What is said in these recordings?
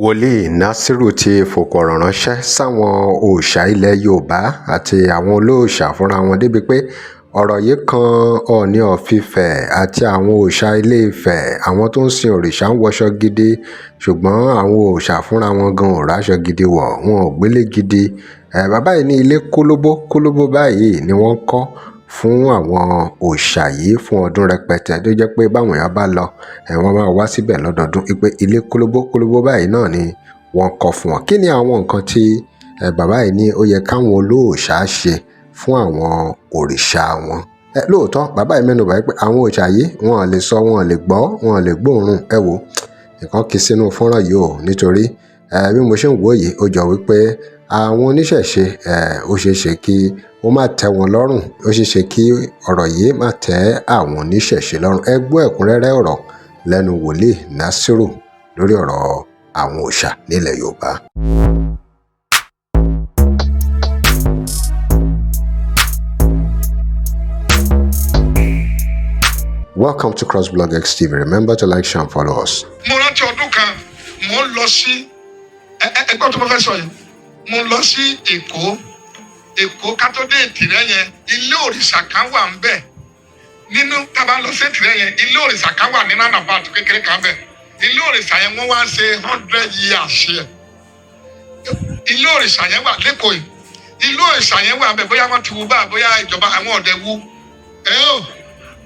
Wòlíì Nasiru ti fọ̀kọ ọ̀rọ̀ ránṣẹ́ sáwọn òòṣà ilẹ̀ Yorùbá àti àwọn olóòṣà fúnra wọn débìí pé ọ̀rọ̀ yìí kan Oòní of Ife àti àwọn òòṣà Ilé-Ifẹ̀. Àwọn tó ń sin òrìṣà ń wọṣọ gidi, ṣùgbọ́n àwọn òòṣà fúnra wọn gan ò ráṣọ gidi wọ̀, wọn ò gbélé gidi. Bàbá yìí ní ilé kólóbó kólóbó báyìí ni wọ́n ń kọ́ fún àwọn òòṣà yìí fún ọdún rẹpẹtẹ, tó jẹ́ pé báwọn èèyàn bá lọ, wọ́n máa wá síbẹ̀ lọ́dọọdún pé ilé kólóbó kólóbó báyìí náà ni wọ́n kọ́ fún wọn. Kí ni àwọn nǹkan tí bàbá yìí ní ó yẹ káwọn olóòṣà ṣe fún àwọn òrìṣà wọn? Lóòótọ́ bàbá yìí mẹ́nu bà pé àwọn òòṣà yìí wọn ò lè sọ, wọn ò lè gbọ́, wọn ò lè gbóòórùn. Ẹ wò, nǹkan kì í sínú fọ́nrán yìí o, nítorí bí mo ṣe ń wò yìí, ó jọ wípé àwọn oníṣẹ̀ṣe, ó ṣeé ṣe kí ó má tẹ́ wọn lọ́rùn, ó ṣeé ṣe kí ọ̀rọ̀ yìí má tẹ́ àwọn oníṣẹ̀ṣe lọ́rùn. Ẹ gbọ́ ẹ̀kúnrẹ́rẹ́ ọ̀rọ̀ lẹ́nu Wòlíì Nasiru lórí ọ̀rọ̀ àwọn òòṣà nílẹ̀ Yorùbá. Welcome to CrossBlog X TV. Remember to like, share and follow us. Mo rántí ọdún kan, mo ń lọ sí ẹgbẹ́ tó mo fẹ́ sọ yìí. Mo ń lọ sí Èkó. Èkó, ká tó dé Ìtìrẹ́ yẹn, ilé òrìṣà kan wà ń bẹ̀. Nínú tá a bá lọ sí Ìtìrẹ́ yẹn, ilé òrìṣà kan wà ní roundabout kékeré kan bẹ̀. Ilé òrìṣà yẹn, wọ́n wá ń ṣe 100 years yẹn. Ilé òrìṣà yẹn wà lẹ́kọ̀ọ́ yìí. Ilé òrìṣà yẹn wà ń bẹ̀. Bóyá wọ́n ti wú báyìí, bóyá ìjọba àwọn ọ̀dẹ wú ẹ ó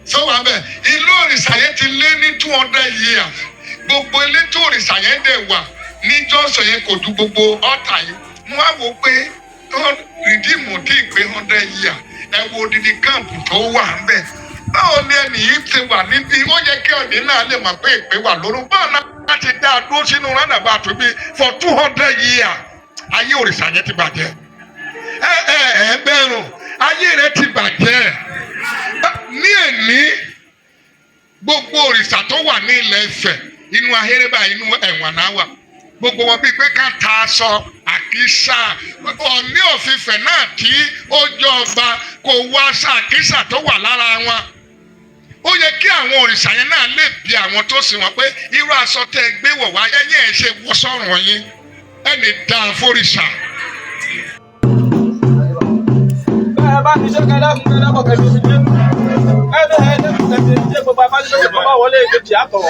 sọ wà ń bẹ̀. Ilé òrìṣà yẹn ti lé ní 200 years. Gbogbo ilé tó òrìṣà yẹn dẹ̀ wà ní jọ́sọ̀ yẹn kò ju gbogbo ọ̀tà yìí. Mo wá wò ó pé Redeem tí ì pé 100 years, ẹ wo odidi camp tó wà ń bẹ̀. Báwo ni ẹnì yìí ti wà níbi ó yẹ kí ọ̀nì náà lè mọ̀ pé ìpè wà lóró? Báwo náà láti dá a dúró sínú roundabout bí for 200 years? Ayé òrìṣà yẹn ti bàjẹ́. Ẹ ẹ ẹ bẹ̀rù, ayé rẹ ti bàjẹ́ ní èní. Gbogbo òrìṣà tó wà ní ilẹ̀ Ifẹ̀, inú ahéré báyìí, inú ẹ̀wọ̀n náà wà, gbogbo wọn, bíi pé ká ta aṣọ àkísà. Ọ̀ní of Ifẹ̀ náà tí ó jọ ọba kò wọ aṣọ àkísà tó wà lára wọn. Ó yẹ kí àwọn òrìṣà yẹn náà lè bi àwọn tó sìn wọn pé irú aṣọ tẹ́ ẹ gbé wọ̀ wá, ẹ̀yìn ẹ̀ ṣe wọ́ sọ́rùn yín? Ẹnì dáa fórìṣà. Ẹ bá ti ṣe kẹlẹ́kùn kẹlẹ́kùn kẹfì ti dé ẹ bẹ ẹ dẹkùn kẹfì ti dé. Gbogbo afáṣẹ kò bá wọlé ìkejì àtọ̀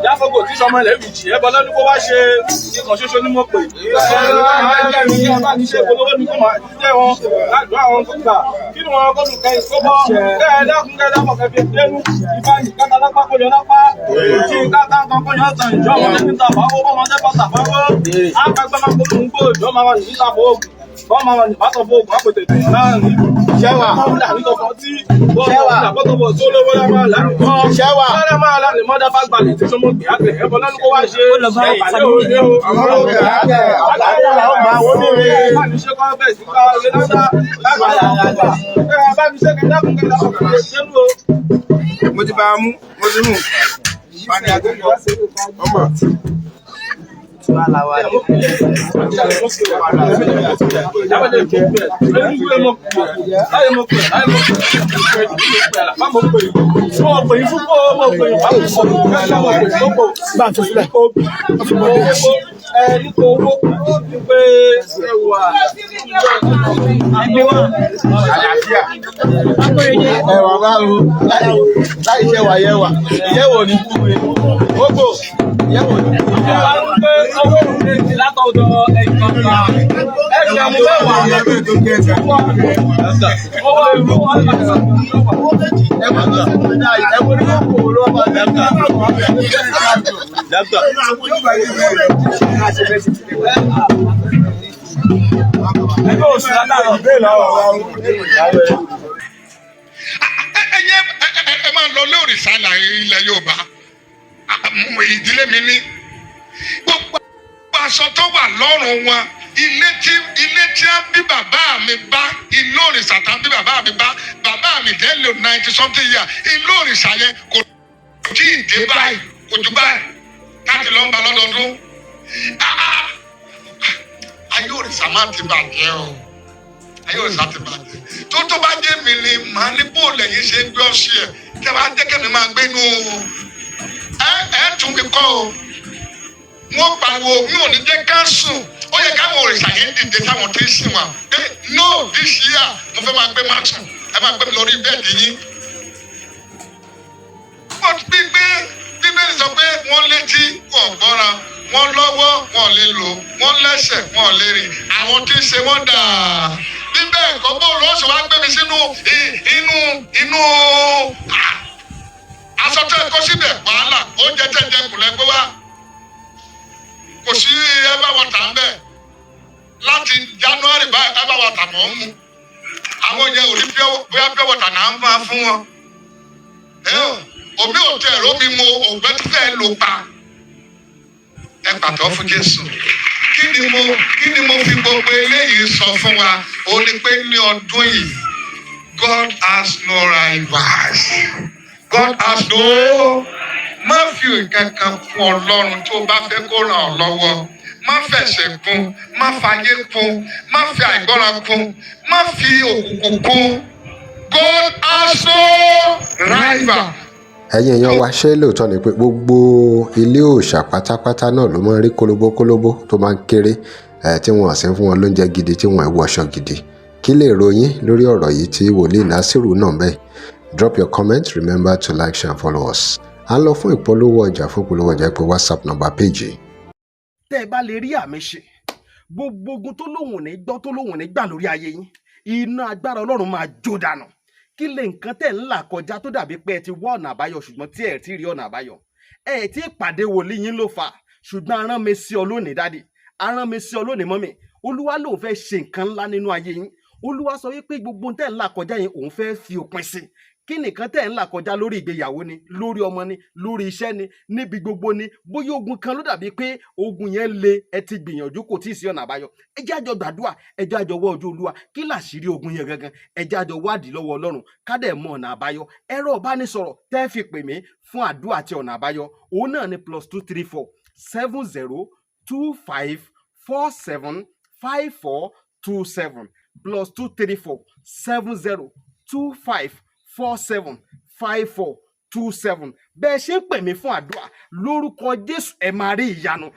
yàfọgò tí sọmọ ilẹ̀ fìjì ẹ bọ́ lọ́dún kó wá ṣe ikàn ṣoṣo ní mo pè ẹ bá ti ṣe polówó ní kó máa jẹ́ wọn ládùúgbò àwọn tó gbà kí ni wọn kó lù kẹ́yìn kó bọ́ kẹ́ ẹ dẹ́kun kẹ́ dẹ́kun kẹfì dénú. Ìfà kẹta lápá kó yọ lápá tí kátà kan kó yọ tán ìjọ ọmọdé níta fáwọ́ ọmọdé bàtà fáwọ́ àgbàgbà máa kó lù ń gbó ìjọ máa wà ní níta fún oògùn wọ́n máa wà ní bàtọ̀ fún oògùn àpètè láàrin. Ṣẹ́wà. Ṣẹ́wà. Ṣẹ́wà. Àwọn olóògbé àgbẹ̀ àgbẹ̀ làwọn máa wọ́n ní rè. Mo ti bá a mú, mo ti mú. Ọmọ. Nípa owó pé ẹwà. Àlàáfíà. Ẹwà bá ro láì ṣe wà yẹwà. Ìyẹ́wò ní kú mi. Gbogbo ìyẹ́wò ní kú mi. Wà ń pé owó ìrètí látọ̀dọ̀ ẹ̀yìn ẹgbẹ̀rún mẹ́wàá owó ìlú wọn. Ẹwà tó ṣe tó dáa ẹwà ní kò ló wà. Ẹgbẹ́ òsì látàrọ̀. Ẹyẹ ẹ máa lọ lé òrìṣà ilẹ̀ Yorùbá. Ìdílé mi ní gbogbo aṣọ tó wà lọ́rùn wọn. Ilé tí a bí bàbá mi bá, ilé òrìṣà tá a bí bàbá mi bá, bàbá mi jẹ́ lò 90 something year, ilé òrìṣà yẹn kò tí ì dé báyìí, kò jù báyìí láti lọ ń ba lọ́dọọdún. Ayé òrìṣà máa ti bàjẹ́ o, ayé òrìṣà ti bàjẹ́. Tó bá jẹ́ mi ni màá ní bóòlù ẹ̀yìn ṣe ń gbé ọ̀ṣì ẹ̀ tí a bá jẹ́ kẹ́mi máa gbé inú ẹ ẹ tún mi kọ́ o. Wọ́n pariwo, mi ò ní jẹ́ ká sùn. Ó yẹ káwọn òrìṣà yẹn dìde sáwọn tí ń sìn wá pé, "No, this year, mo fẹ́ máa gbé mantle, ẹ máa gbé mi lórí bed yín." But gbígbé, Bíbélì sọ pé wọ́n létí, wọn ò gbọ́ràn, wọ́n lọ́wọ́, wọn ò lè lò, wọ́n lẹ́sẹ̀, wọn ò lè rìn. Àwọn tí ń ṣe wọ́n dà? Bí bẹ́ẹ̀ kọ́, bó ló ṣe wá gbé mi sínú inú aṣọ tó ẹ kó síbẹ̀? Wàhálà oúnjẹ tẹ̀ jẹ kùlẹ̀ gbé wá, kò sí Eva water ń bẹ̀. Láti January báyìí, Eva water mọ̀ ń mu. Àwọn yẹn ò ní bóyá pure water náà ń máa fún wọn. Omi ò tẹ ẹ̀rọ mi mu, ògbẹ́ tí fẹ́ lò pa. Ẹ pàtó fún Jésù. Kí ni mo fi gbogbo eléyìí sọ fún wa? Ó ní pé ní ọdún yìí, God has no rivals. God has no. Má fi nǹkan kan fún Ọlọ́run tó bá fẹ́ kó ràn ọ́ lọ́wọ́. Má fẹ̀sẹ̀ kún, má fàyè kún, má fi àìgbọ́ràn kún, má fi òkùnkùn kún. God has no rival. Ẹ̀yin èèyàn wa, ṣé lóòótọ́ ni pé gbogbo ilé òòṣà pátápátá náà ló máa ń rí kólóbókólóbó, tó máa ń kéré ẹ̀, tí wọ́n sì ń fún wọn lóúnjẹ gidi, tí wọ́n ń wọṣọ gidi? Kí lè ròyìn lórí ọ̀rọ̀ yìí tí wòlíì Násìrù náà bẹ́ẹ̀? Drop your comment. Remember to like, share and follow us. À ń lọ fún ìpolówó ọjà. Fún ìpolówó ọjà, pé WhatsApp number page yìí. Tẹ́ ẹ bá lè rí àmì ṣe, gbogbo ogun tó lóhùn ní gbọ́, tó lóhùn ní gbà lórí ayé yín, iná agbára Ọlọ́run máa jó dànù. Kí lè nǹkan tẹ̀ ń là kọjá tó dàbí pé ẹ ti wá ọ̀nà àbáyọ, ṣùgbọ́n tí ẹ ti rí ọ̀nà àbáyọ? Ẹ ti pàdé wòlíì yín ló fà. Ṣùgbọ́n arán mi sí ọ lónìí, daddy, arán mi sí ọ lónìí, mummy. Olúwa lòun fẹ́ ṣe nǹkan ńlá nínú ayé yín. Olúwa sọ wípé gbogbo tẹ̀ ń là kọjá yẹn, òun fẹ́ fi òpin sí. Kí nìkan tẹ̀ ń là kọjá? Lórí ìgbéyàwó ni, lórí ọmọ ni, lórí iṣẹ́ ni, níbi gbogbo ni, bóyá ogun kan ló dàbí pé ogun yẹn le, ẹ ti gbìyànjú, kò tí ì sí ọ̀nà àbáyọ. Ẹ jẹ́ àjọ gbàdúrà, ẹ jẹ́ àjọ wọ́ ojú Olúwa. Kí làṣírí ogun yẹn gangan? Ẹ jẹ́ àjọ wádìí lọ́wọ́ Ọlọ́run, ká dẹ̀ mọ ọ̀nà àbáyọ. Ẹ̀rọ ìbánisọ̀rọ̀ tẹ́ fi pè mí fún àdúrà àti ọ̀nà àbáyọ, òun náà ni +234 70 25 47 54 27, +234 70 25 47 54 27. Bẹ́ẹ̀ ṣe ń pè mí fún àdúrà, lórúkọ Jésù, ẹ máa rí ìyanu.